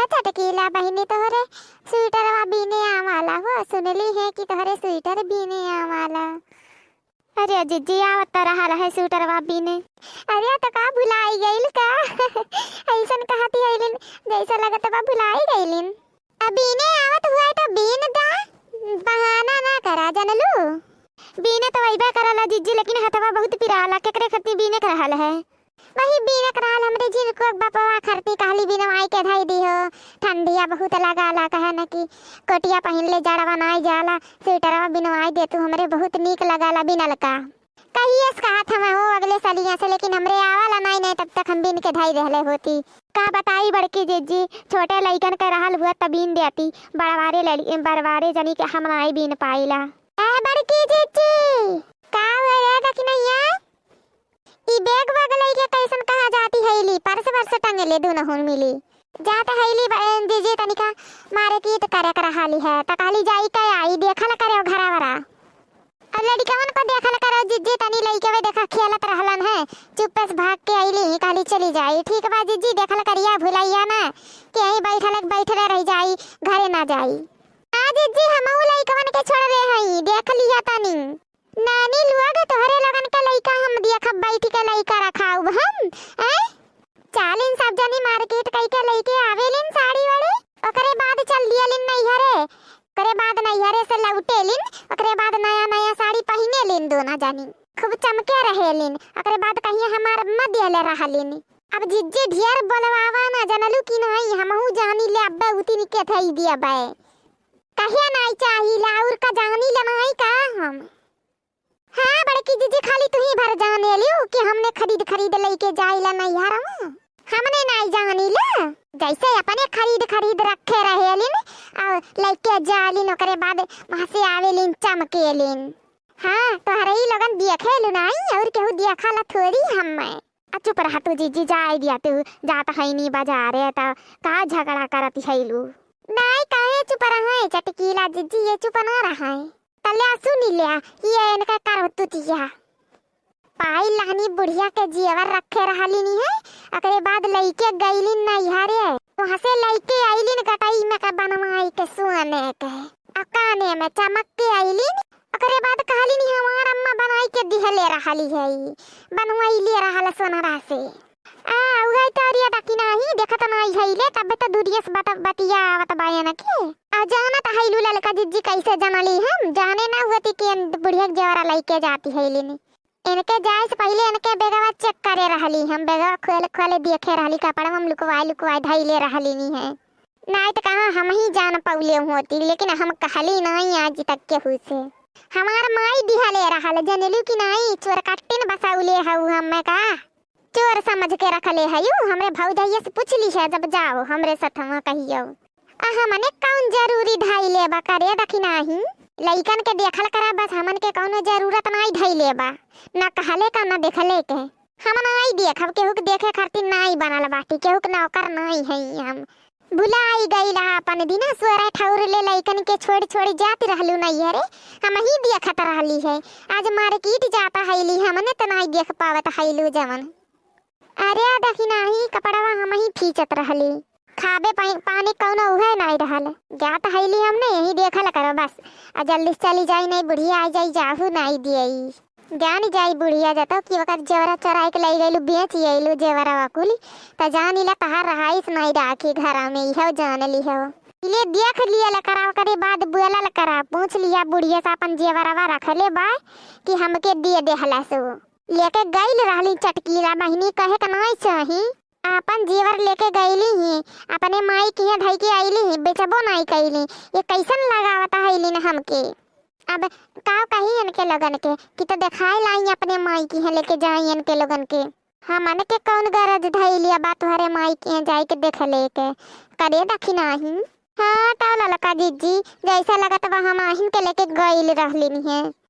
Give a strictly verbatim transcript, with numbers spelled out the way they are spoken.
चटकीला बहिनी, तोहरे स्वेटरवा बीने आवाला हो, सुनली है कि तोहरे स्वेटर बीने आवाला। अरे जिज्जी, आवत त रहल है स्वेटरवा बीने। अरे, तो का भुलाई गइल का? अइसन कहती हइलिन, जइसे लगत बा भुलाई गइलिन। अब बीने आवत हुआ तो बीन दा, बहाना ना करा, जनलू। बीने तो अइबे करला जिज्जी, लेकिन हथवा बहुत पिराला, केकरे खरती बीने के रहल है? वही बीने के रहल हमरे जिनको बपवा खरती, कहली बिनवाई के धई दिहो, ठंडिया बहुत लगाला, कहे न कि कोटिया पहिन ले, जड़वा नाई जाला, स्वेटरवा बिनवाई दे तू, हमरे बहुत नीक लगाला बिनल का। कहिए से कहत हमें हो अगले सलिया से, लेकिन हमरे आवाला नाई, नाई तब तक हम बीन के धई देहले होती। का बताई बड़की जिज्जी, छोटे लइकन के रहल हुआ त बीन देती, बड़वारे लड़ी, बड़वारे जनी के हम नाई बीन पाइला। ए बड़की जिज्जी, का हुए रे दखिनैया? ई बैग वैग लइके कैसन कहाँ जाती हइली? पर्स वर्स टंगले दुनहुन मिली। जात हइली ब-, जिज्जी तनिका मार्केट करे के रहली है, त कहली जाई के आई, देखल करे घरा वरा। अब लड़िकवन को देखल करो जिज्जी, तनी लइके वे देखा खेलत रहलन है, चुप्पे से भाग के अइली, कहली चली जाई। ठीक बा जिज्जी, देखल करिया भुलैया ना कि यहीं बैठल, बैठले रह जाई, घरे ना जाई। हाँ जिज्जी, हमहू लइकवन के छोड़ रहे हई, देख लिया तनी। नानी लोग, तोहरे लोगन के लइका हम देखब, बैठ के लइका रखाउब हम, हैं? चालिन सब जनी मार्केट कइके लइके आवेलिन साड़ी वाड़ी, ओकरे बाद चल दियलिन नैहरे, ओकरे बाद नैहरे से लौटेलिन, ओकरे बाद नया नया साड़ी पहिनेलिन दोनों जनी, खूब चमके रहेलिन, ओकरे बाद कहिए हमार अम्मा दियले रहलिन। अब जिज्जी ढेर बोलवावा ना, जनलू कि नाई, हमहू जानी ले अब्बे उतिन के धई दियबे। कहे नाई चाहिला, और का जानी ले नाई का हम? हाँ बड़की जिज्जी, खाली तुही भर जानेलिउ कि हमने खरीद खरीद लइके जाइला नैहरवा। हमने नाई जानिला, जैसे अपने खरीद खरीद रखे रहेलिन और लइके जालिन, ओकरे बाद वहाँ से आवेलिन चमकेलिन। हाँ, तोहरे ही लोगन देखेलु नाई, और केहू देखला थोड़ी हमें। आ चुप रहा तू जिज्जी, जाए दिया तू, जात हईनी बाजारे, त का झगड़ा करत हईलू? नाई, काहे चुप रहे, चटकीला जिज्जी, ये चुप ना रहे। त ल्या सुनी ल्या, ये इनका करतुतिया। पाई लहनी बुढ़िया के जेवर रखे रहलिनी है, ओकरे बाद लइके गइलिन नैहरे। वहाँ से लइके आइलिन गटई में के बनवाई के सोने के। आ काने में चमक के आइलिन, ओकरे बाद कहलिन, "हमार अम्मा बनाई के दिहले रहली है, बनवाइले रहल सोनरा से।" आ, उहे तरिया डाकी नाही, देखत नाही हइले, तबे त दूरिये से बत-, बतिया आवत बायन के। आ, जानत हइलू ललका जिज्जी कैसे जनली हम, जाने ना हुअती कि एन बुढ़िया के जेवरा लइके जाती हइलिनी। इनके जाए से पहिले इनके बेगवा check करे रहली हम, बेगवा खोले, खोले देखे रहली, कपड़वा में लुकवाए, लुकवाए धइले रहलिनी है। नाई त कहाँ हमही जान पउले होती, लेकिन हम कहली नाई आज तक केहू से। हमार माई दिहले रहल, जनलू कि नाई, चोरकट्टिन बसउले हऊ हमें का? चोर समझ के रखले हयू, हमरे भौजैया से पूछ ली है, जब जाओ हमरे सथवा कहियो। आ हमने कौन जरूरी धइले बा करे दखिनाही? लइकन के देखल करा, बस हमन के कौनो जरूरत नाई धइले बा, ना कहले का, ना देखले के। हम नाई देखब, केहू के देखे खातिर नाई बनल बाटी, केहू के नौकर नाई हई हम। भुलाई गइला अपन दिना, सोरा ठौर ले लइकन के छोड़ छोड़ जात रहलू नैहरे, हमही देखत रहली है। आज मार्केट जाता हइली, हमने त नाई देख पावत हइलू जवन। अरे दखिनाही, कपड़वा हमही फीचत रहली। खाबे पाई-, पानी कौनो उहे नाई रहल। जात हइली हमने, यही देखल करो बस। आ जल्दी से चली जाई, नहीं बुढ़िया आ जाई, जाहू नाई दियई। जानी जाई बुढ़िया जतौ कि ओकर जेवरा चोराई के लई गइलू, बेच अइलू जेवरा कुली। त जानी ला तहार रहाइश नाई राखी घरा में, इहो जान लिहो। ले देख लिया ला करा, ओकरे बाद बोला ला करा, पूछ लिया बुढ़िया से अपन जेवरवा रखले बा कि हमके दे देहला से। लेके गइल रहली चटकीला बहिनी, कहे के नाई चाही, आपन जेवर लेके गइली ही, अपने माई के यहाँ धई के अइली ही, बेचबो नाई कइली। ये कैसन लगावत हइलिन हमके? अब का कही इनके लोगन के कि त देखाए लाई अपने माई के यहाँ लेके जाई इनके लोगन के। हमन के कौन गरज धइलिया बा तोहरे माई के यहाँ जाए के देख ले के? करे दखिनाही। हाँ, त ललका जिज्जी, जैसा लगत बा हम आहिन के लेके गइल रहलिन है।